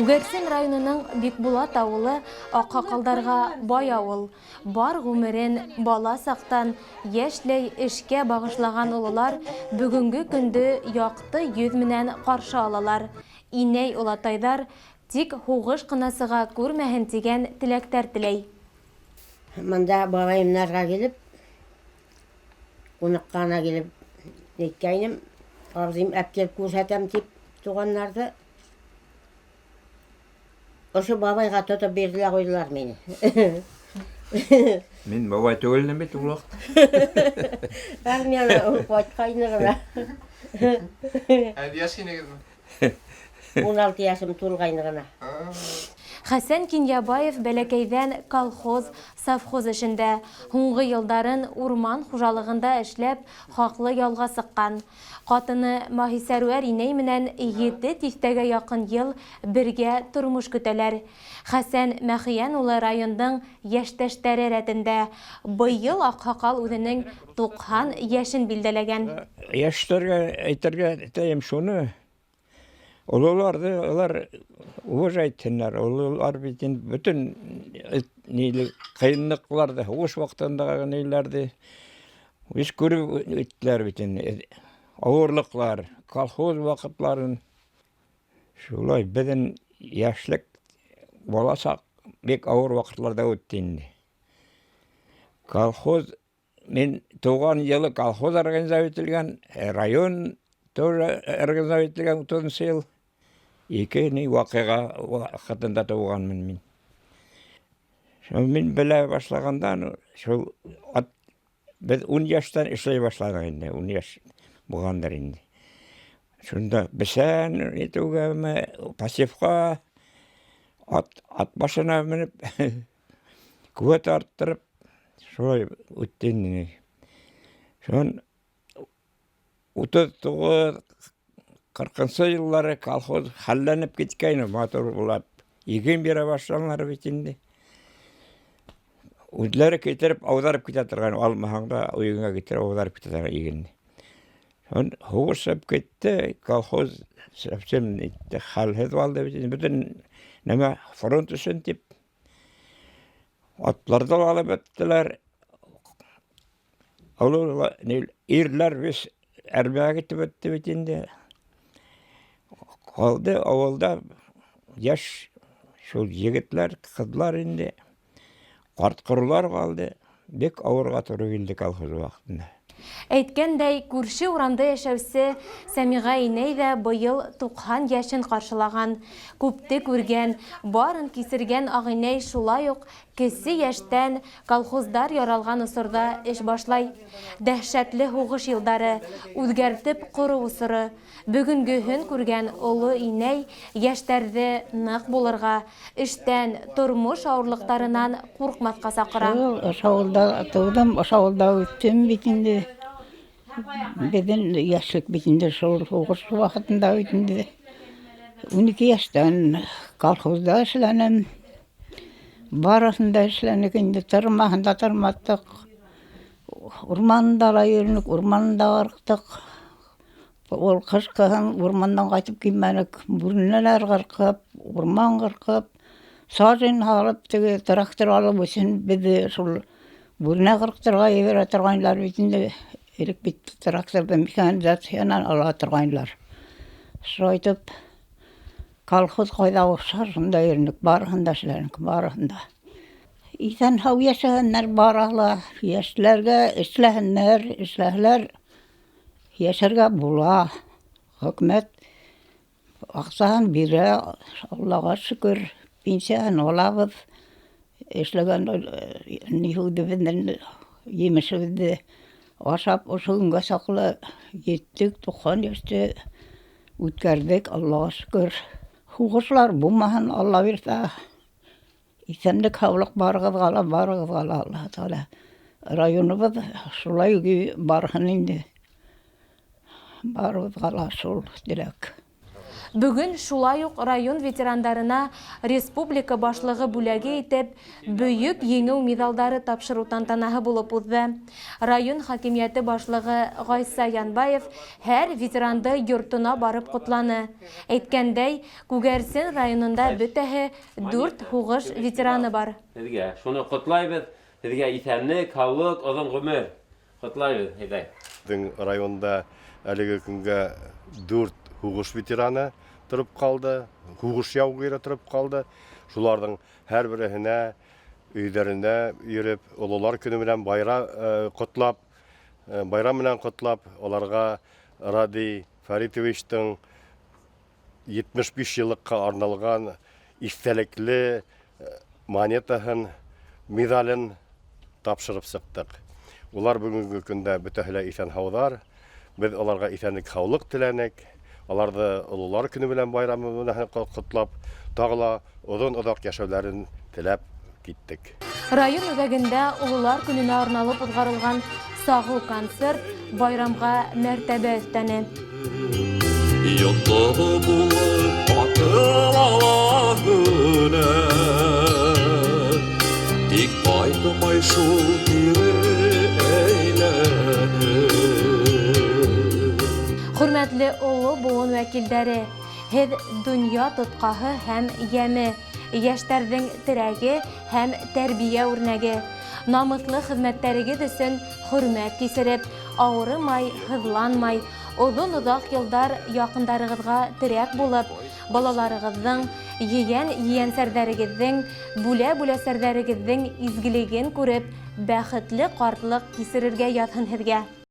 Күгәрсен районының Бикбулат авылы акһакалдарга бай авыл. Бар гомерен бала сактан яшьләй эшкә багышлаган олылар бүгенге көндө якты йөз менән каршы алалар. Инәй олатайдар тик һугыш кына сыга күрмәһен дигән теләктәр теләй. Монда бабайымнарга килеп, кунакка гына килеп әйткәйнем, абзыем әп килеп күрсәтәм дип туганнарны. Ошо бабайга тотып бирделәр куйдылар мине. Мин бабай түгел идем бит ул вакытта. Армиядән кайткайны гына. Әле яшь инегезме? 16 яшем тулгайны гына. Хәсән Киньябаев бәләкәйҙән колхоз, совхоз эшендә, һуңғы йылдарын урман хужалығында эшләп, хаҡлы ялға сыҡҡан. Ҡатыны Маһисәрүәр инәй менән 7 тиҫтәгә яҡын йыл бергә тормош көтәләр. Хәсән Мәхиән улы райондың йәштәштәре рәтендә. Быйыл аҡһаҡал үҙенең 90 йәшен билдәләгән. Йәштәргә әйтергә теләйем шуны. Ололарҙы улар уважать итһеннәр. Ололар бит инде бөтөн ниле ҡыйынлыҡларҙы, һуғыш ваҡытындағы ниләрҙе үҙ күреп үттеләр бит инде. Ауырлыҡлар, колхоз ваҡытларын. Шулай беҙҙең йәшлек, бала саҡ бик ауыр ваҡытларҙа үтте инде. Колхоз мин тыуған йылы колхоз организовать ителгән, район тоже организовать ителгән 30 йыл. Ике ни ваҡиға ваҡытында тыуғанмын мин. Шул мин белә башлағандан шул ат, беҙ 10 йәштән эшләй башланыҡ инде, 10 йәш булғандыр инде. Шунда бесән итеүгәме, посевҡа ат башына менеп, кеүәт арттырып, шулай үтте инде. Шунан 39 40 йыллары колхоз хәлләнеп киткәйне, матур булып. Иген бирә башланылар бит инде. Үҙләре китереп ауҙарып китә торған, алмаһаң да өйөңә китереп ауҙарып китә торған игенне. Шунан һуғыш сығып китте, колхоз совсем итте, хәлһеҙ булды бит инде. Бөтөн нәмә фронт өсөн тип атларҙы ла алып бөттөләр. Оло ирләр весь армияға китеп бөттө бит инде. Ҡалды ауылда йәш шул егетләр, ҡыҙлар инде. Ҡарт-ҡоролар ҡалды. Бик ауырға тура килде колхоз ваҡытында. Әйткәндәй, күрше урамда йәшәүсе Сәмиғә инәй ҙә быйыл 90 йәшен ҡаршылаған. Күпте күргән, барын кисергән ағинәй шулай уҡ кесе йәштән колхоздар яралған осорҙа эш башлай. Дәһшәтле һуғыш йылдары, үҙгәртеп ҡороу осоро. Бөгөнгөһөн күргән оло инәй йәштәрҙе ныҡ булырға, эштән, тормош ауырлыҡтарынан ҡурҡмаҫҡа саҡыра. Шул ошо ауылда тыуҙым, ошо ауылда үҫтем бит инде. Беҙҙең йәшлек бит инде шул һуғыш ваҡытында бит инде. 12 йәштән колхозда эшләнем. Барыһын да эшләнек инде, тырмаһын да тырматтыҡ. Урманда ла йөрөнөк, урманында ҡырҡтыҡ. Ул ҡыш ҡыһын урмандан ҡайтып килмәнек. Бүрәнәләр ҡырҡып, урман ҡырҡып, сажин һалып, теге трактор алып өсөн беҙҙе шул бүрәнә ҡырҡтырға ебәрә торғайнылар бит инде. Элек бит тракторҙы механизациянан ала торғайнылар. Шулай итеп, колхоз ҡайҙа ҡушһа, шунда йөрөнөк, барыһын да эшләнек, барыһын да. Иҫән-һау йәшәһеннәр барыһы ла, йәшләргә эшләһеннәр, эшләһәләр йәшәргә була. Хөкүмәт аҡсаһын бирә, Аллаға шөкөр, пенсияһын алабыҙ. Эшләгән ни үҙебеҙҙең емешебеҙҙе ашап ошо көнгә саҡлы еттек, 90 йәште үткәрҙек, Аллаға шөкөр. Һуғышлар булмаһын, Алла бирһә. Иҫәнлек, һаулыҡ барығыҙға ла, барығыҙға ла Аллаһы Тәғәлә. Районыбыҙ шулай барһын инде. Барыбыҙға ла шул теләк. Бөгөн шулай уҡ район ветерандарына республика башлығы бүләге итеп Бөйөк Еңеү миҙалдары тапшырыу тантанаһы булып уҙҙы. Район хакимиәте башлығы Гайса Янбаев һәр ветеранды йортона барып ҡотланы. Әйткәндәй, Күгәрсен районында бөтәһе дүрт һуғыш ветераны бар. Һеҙгә шуны ҡотлайбыҙ, һеҙгә иҫәнлек, һаулыҡ, оҙон ғүмер ҡотлайбыҙ, әйҙә. Беҙҙең районда әлеге көнгә дүрт һуғыш ветераны тороп ҡалды, һуғыш яугире тороп ҡалды. Шуларҙың һәр береһенә өйҙәренә йөрөп, ололар көнө менән байра ҡотлап, байрам менән ҡотлап, аларға Радий Фәритовичтың 75 йыллыҡҡа арналған иҫтәлекле монетаһын, медален тапшырып сыҡтыҡ. Улар бөгөнгө көндә бөтәһе лә иҫән-һауҙар. Беҙ аларға иҫәнлек-һаулыҡ теләнек. Аларҙы ололар көнө менән байрамы менән ҡотлап, тағы ла оҙон-оҙаҡ йәшәүҙәрен теләп киттек. Район үҙәгендә ололар көнөнә арналып уҙғарылған сағыу концерт байрамға мәртәбә өҫтәне. Йондоҙ булып атыла һүнә, Тик ҡайтмай шул кире әйләнеп. Хөрмәтле оло быуын вәкилдәре, һеҙ донъя тотҡаһы һәм йәме, йәштәрҙең терәге һәм тәрбиә үрнәге. Намыҫлы хеҙмәттәрегеҙ өсөн хөрмәт кисереп, ауырымай, һыҙланмай, оҙон-оҙаҡ йылдар яҡындарығыҙға терәк булып, балаларығыҙҙың, ейән-ейәнсәрҙәрегеҙҙең, бүлә-бүләсәрҙәрегеҙҙең изгелеген күреп, бәхетле ҡартлыҡ кисерергә яҙһын һеҙгә.